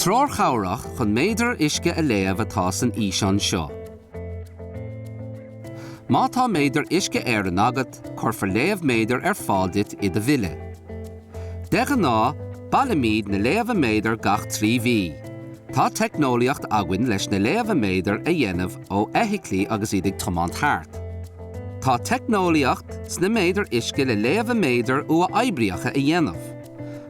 Treoir chabhrach chun méadar uisce a léamh atá san fhíseán seo. Má tá méadar Uisce Éireann agat, cuirfear léamh méadair ar fáil duit i do bhille. De ghnáth, bailímid na léamha méadair gach 3 mhí. Tá teicneolaíocht againn leis na léamha méadair a dhéanamh ó fheithiclí agus iad ag tiomáint thart. Tá teicneolaíocht sna méadair uisce le léamha méadair uathoibríocha a dhéanamh.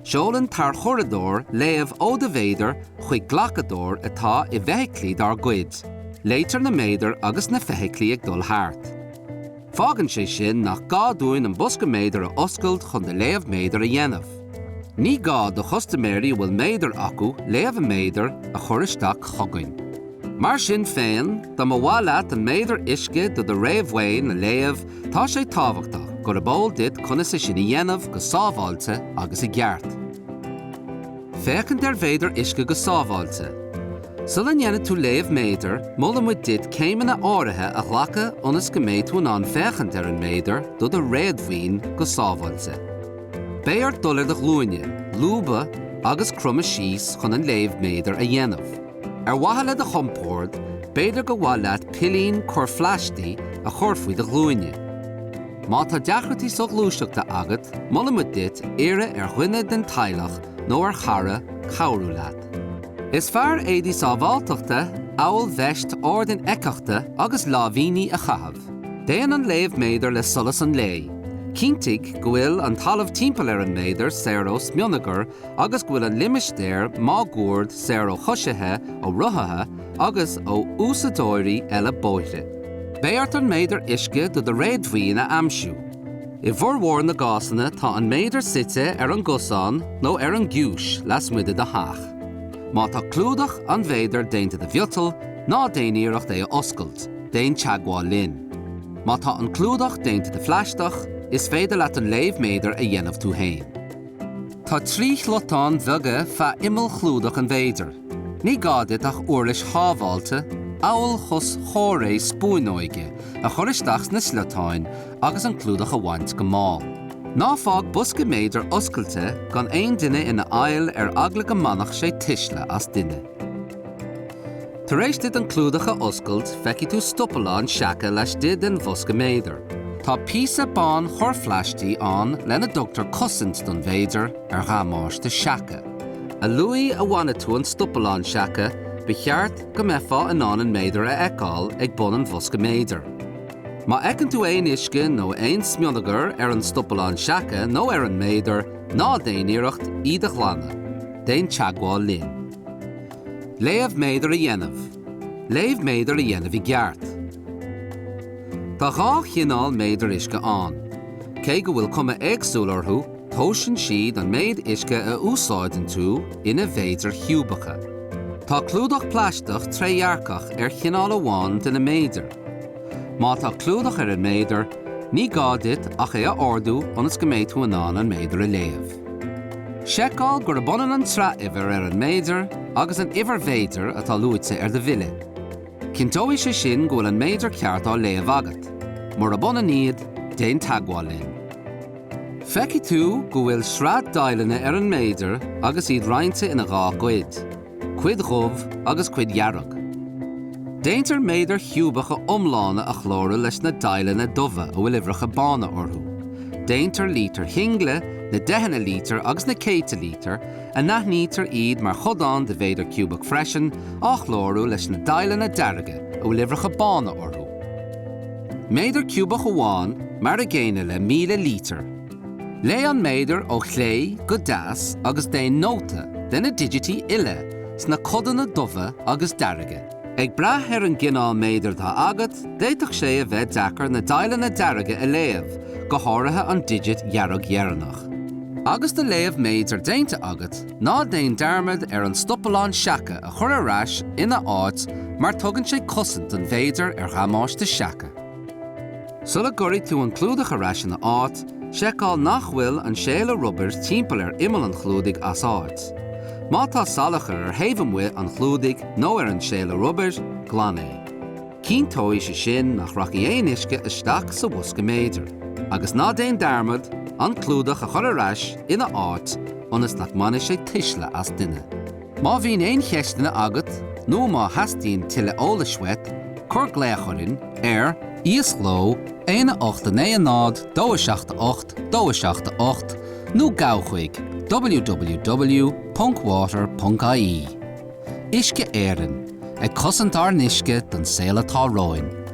Seolann tarchuradóir léamh ó do mhéadar chuig glacadóir atá i bhfeithiclí dár gcuid. Léitear na méadair agus na feithiclí ag dul thart. Fágann sé sin nach gá dúinn an bosca méadair a oscailt chun do léamh méadair a dhéanamh. Ní gá do chustaiméirí a bhfuil méadar acu léamha méadair a chur isteach chugainn. Mar sin féin, dá mba mhaith leat an méadar uisce do do réadmhaoin a léamh, tá sé tábhachtach gurb eol duit conas é sin a dhéanamh go sábháilte agus i gceart. Féachaint ar mhéadar uisce go sábháilte. Sula ndéanfaidh tú léamh méadair, molaimid duit céimeanna áirithe a ghlacadh ionas go mbeidh tú in ann féachaint ar an méadar do do réadmhaoin go sábháilte. Beidh ort dul ar do ghlúine, lúbadh agus cromadh síos chun an léamh méadair a dhéanamh. Ar mhaithe le do chompord, b'fhéidir gur mhaith leat pillín corrphlaisteach a chur faoi do ghlúine. Má tá deacrachtaí soghluaisteachta agat, molaimid duit iarraidh ar dhuine den teaghlach nó ar chara cabhrú leat. Is fearr éadaí sábháilteachta, amhail veist ard-infheictheachta agus láimhíní a chaitheamh. Déan an léamh méadair le solas an lae. Cinntigh go bhfuil an talamh timpeall ar an méadar saor ó smionagar agus go bhfuil an limistéar máguaird saor ó choisithe, ó rothaithe agus ó úsáideoirí eile bóithre. Beidh ort an méadar uisce do do réadmhaoin a aimsiú. I bhformhór na gcásanna tá an méadar suite ar an gcosán nó ar an gciúis lasmuigh de do theach. Má tá clúdach an mhéadair déanta de mhiotal, ná déan iarracht é a oscailt, déan teagmháil linn. Má tá an clúdach déanta de phlaisteach, is féidir leat an léamh méadair a dhéanamh tú féin. Tá 3 shliotán bheaga feadh imeall chlúdach an mhéadair. Ní gá duit ach uirlis shábháilte, amhail chos chomhréidh spúnóige, a chur isteach sna sliotáin agus an clúdach a bhaint go mall. Ná fág bosca méadair oscailte gan aon duine ina fheighil ar eagla go mbainfeadh sé tuisle as duine. Tar éis duit an clúdach a oscailt, feicfidh tú stopallán seaca laistigh den bhosca méadair. Tá píosa bán corrphlaistigh ann lena dtugtar cosaint don mhéadar ar dhamáiste seaca. A luaithe a bhainfidh tú an stopallán seaca, ba cheart go mbeifeá in ann an méadar a fheiceáil ag bun an bhosca méadair. Má fheiceann tú aon uisce nó aon smionagar ar an stopallán seaca nó ar an méadar, ná déan iarracht iad a ghlanadh. Déan teagmháil linn. Léamh méadair a dhéanamh. Léamh méadair a dhéanamh i gceart. Tá dhá chineál méadar uisce ann. Cé go bhfuil cuma éagsúil orthu, tomhaiseann siad an méid uisce a úsáideann tú ina mhéadair chiúbacha. Tá clúdach plaisteach trédhearcach ar chineál amháin de na méadair. Má tá clúdach ar an méadar, ní gá duit ach é a ardú ionas go mbeidh tú in ann an méadar a léamh. Seiceáil gurb ionann an tsraithuimhir ar an méadar agus an uimhir mhéadair atá luaite ar do bhille. Cinnteoidh sé sin go bhfuil an méadar ceart á léamh agat. Murab ionann iad, déan teagmháil linn. Feicfidh tú go bhfuil sraith deighleanna ar an méadar agus iad roinnte ina dhá gcuid. cuid dhubh agus cuid dhearg. Déantar méadair chiúbacha iomlána a chlárú leis na deighleanna dubha a bhfuil uimhreacha bána orthu. Déantar lítir shingle, na deicheanna lítear agus na céadta lítear, a n-aithnítear iad mar chodán de mhéadar ciúbach freisin, á chlárú leis na deighleanna dearga a bhfuil uimhreacha bána orthu. Méadar ciúbach amháin mar a gcéanna le 1,000 lítear. Léigh an méadar ó chlé go deas agus déan nóta de na digití uile sna codanna dubha agus dearga. Ag brath ar an gcineál méadair atá agat, d'fhéadfadh sé a bheith deacair na deighleanna dearga a léamh, go háirithe an digit dhearg dheireanach. Agus do léamh méadair déanta agat, ná déan dearmad ar an stopallán seaca a chur ar ais ina áit mar tugann sé cosaint don mhéadar ar dhamáiste seaca. Sula gcuirfidh tú an clúdach ar ais ina áit, seiceáil nach bhfuil an séala rubair timpeall ar imeall an chlúdaigh as áit. Má tá salachar ar thaobh amuigh an chlúdaigh nó ar an séala rubair, glan é. Cinnteoidh sé sin nach rachaidh aon uisce isteach sa bhosca méadair. Agus ná déan dearmad an clúdach a chur ar ais ina áit ionas nach mbainfidh sé tuisle as duine. Má bhíonn aon cheisteanna agat nó má theastaíonn tuilleadh eolais uait, cuir glaoch orainn ar. Íosghlao, 1 8 9 0 2 7 8 2 7 8 nó gabh chuig www.water.ie. Uisce Éireann, ag cosaint ár n-uisce don saol atá romhainn.